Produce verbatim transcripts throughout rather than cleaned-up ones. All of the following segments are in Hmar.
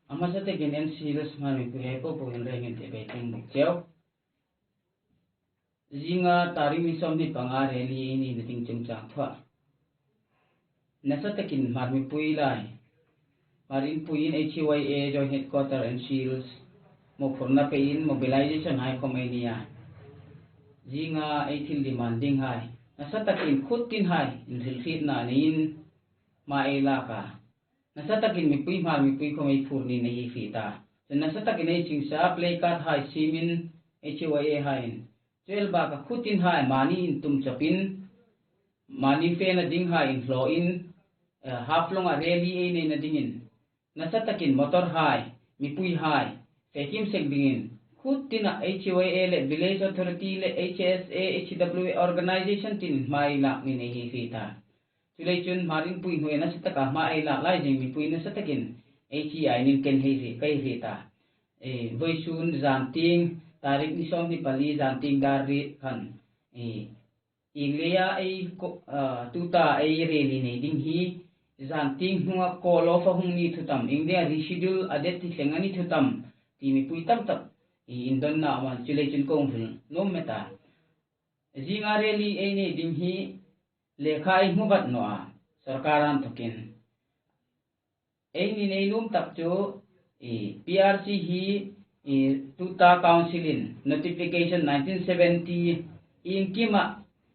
A hmasa takin N C Hills Hmar mipui hai popo hin rengin te bei tum buk cheu. Zinga tarik ni sawmhni panga rally ei neina ding chungchang thua. Nasa takin Hmar mipui lai, Hmar Inpuiin H Y A Joint Headquarter N C Hills mawphurna peiin mobilization hai khom ei nei a. Zinga ei thil demand ding hai, nasa takin khut tin hai inhrilhrietna neiin hma ei lak a. Nasa takin mipui Hmar mipui khom ei phur ni nei hi hriet a. Chun nasa takin ei chingsa placard hai siemin H Y A haiin chu el baka khut tin hai mani intum chawpin mani fena ding hai inhlawin, eh, Haflonga rally ei neina dingin nasa takin motor hai, mipui hai fe kim sek dingin khut tina H Y A le Village Authority le H S A, H W A organization tin hma ei lak ni nei hi hriet a. Chuleiin chun Hmar Inpui hnuoia nasa taka hma ei lak lai zing mipui nasa takin H Y A-in ken hei hriet, ka hei hriet a. Eh, vawisun zan tieng, tarik ni sawmhni pali zan tieng dar riet khan, eh, ieng leia ei ko-, ah, tuta ei rally nei ding hi zan tieng hnunga call off a hung ni thu tam, ieng leia reschedule a date ti thleng a ni thu tam ti mipui tam tak, eh, indonna a um a, chuleiin chun ka hung hril nuom met a. Zinga rally ei nei ding hi lekha ei hmu vat naw a, sawrkar anthokin. Ei ni nei nuom tak chu, eh, P R C hi, eh, tuta council-in notification nineteen seventy iengkima,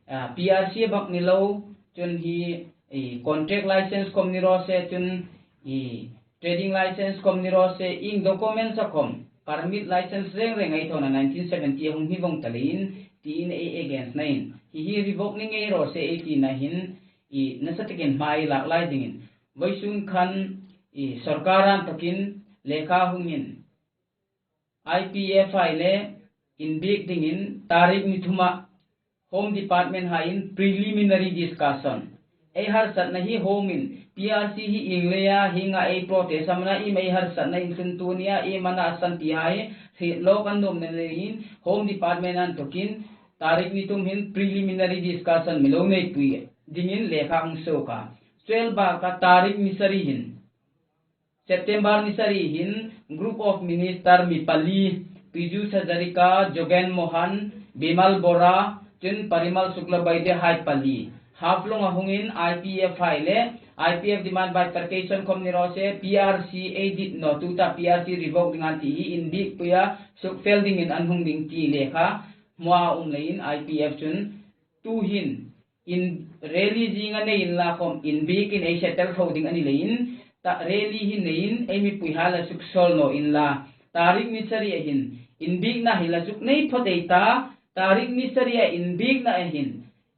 ah, P R C bak ni lo, chun hi, eh, contract license khom ni raw se, chun, eh, trading license khom ni raw se, ieng documents a khom, permit license reng reng ei thona nineteen seventy a hung hni vong ta leiin, tiin ei against-nain, hi hi revoke ni ngei raw se ei tina hin, eh, nasa takin hma ei lak lai dingin. Vawisun khan, eh, sawrkar anthokin lekha hungin, I P F hai le inbiek dingin tarik ni thuma Home Department haiin preliminary discussion ei harsatna hi Home-in, P R C hi ieng leia hienga ei protest a man a, iem ei harsatna intluntu a nia, iem a na a san ti hai hriet lawk an nuom leiin Home Department anthokin tarik ni thum hin preliminary discussion mi lo neipui dingin lekha hung suok a. Chu el baka tarik ni sari hin, September ni sari hin Group of Minister mi pali, Piyush Hazarika, Jogen Mohan, Bimal Bora, chun Parimal Suklabaidya hai pali Haflonga hungin I P F hai le I P F demand bifurcation khom ni raw se, P R C ei dit naw, tuta P R C revoke ding an ti hi inbiekpuia sukfel dingin an hung ding ti lekha hmu a um leiin I P F chun tuhin in rally zinga nei inla khom inbiekin ei settle tho ding a ni leiin, ta rally hi neiin ei mipuihai la suksuol naw inla, tarik ni sari a hin inbiekna hi la suk nei phawt ei ta, tarik ni sari a inbiekna a hin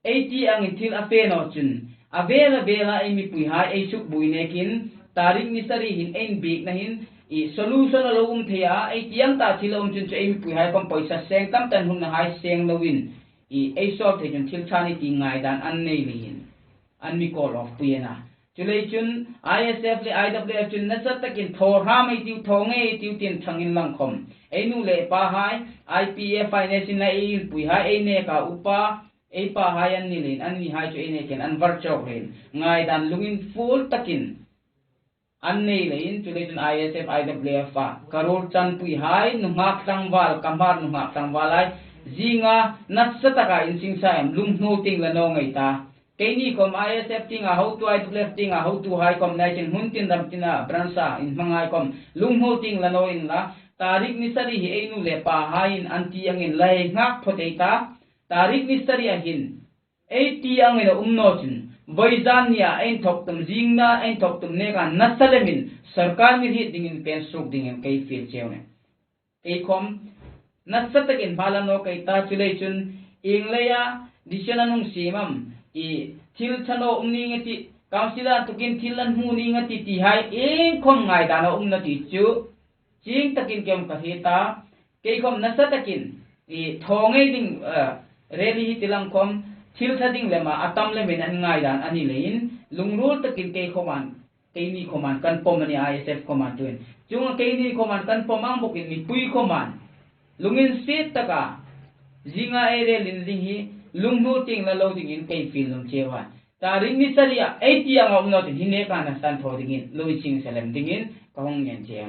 ei ti angin thil a fe naw chun, a vela vela ei mipuihai ei sukbuoi nekin, tarik ni sari hin ei inbiekna hin i solution a lo um thei a, ei ti ang ta thil a um chun chu ei mipuihai khom poisa seng tam tak, hunna hai seng loin, i ei solve thei chun thil ṭha ni ti ngaidan an nei leiin an mi call off pui a na. Chuleiin chun I S F le I W F chun nasa takin thaw hram ei tiu, thaw ngei ei tiu tin thangin lang khom, ei nu le pahai, I P F hai nesin la ei inpuihai ei neka upa, ei pahai an ni leiin, an nihai chu ei nekin an var chawk leiin, ngaidan lungin full takin an nei leiin, chuleiin chun I S F I W F a ka ruol chanpuihai, nunghak tlangval, ka Hmar nunghak tlangvalhai, zinga nasa taka in singsa em, lunghnu ting la naw ngei ta. Keini khom I S F tienga hotu, I W F tienga hotuhai khom, nai chin hmun tin ram tina branch-a inhmanghai khom lunghnu ting la naw inla, tarik ni sari hi ei nu le pahaiin an ti angin la hei nghak phawt ei ta. Tarik ni sari a hin ei ti angin a um naw chun, vawizan nia ei inthok tum, zingna ei inthok tum neka nasa lemin sawrkar mi hriet dingin pen suok dingin ka fiel cheu a nih. Kei khom nasa takin hma la naw ka ta, chuleiin chun ieng leia decision an hung siem am, i thil ṭha naw um ning a tih, council anthokin thil an hmu ning a tih tihai iengkhom ngaidan a um naw ti chu chieng takin kei khom ka hriet a. Kei khom nasa takin i thaw ngei ding, eh, rally hi ti lang khom thil ṭha ding lema a tam lemin an ngaidan a ni leiin, lungruol takin kei khomin, keini khomin kan pawm a nih, I S F khomin tuhin. Chuonga keini khomin kan pawm ang bawkin mipui khomin lunginsiet taka zinga ei rally-in ding hi lunghnu ting la lo dingin ka fiel nuom cheu a. Tarik ni sari a ei ti anga um naw chun hi neka nasa thaw dingin lo insingsa lem dingin ka hung ngen cheu.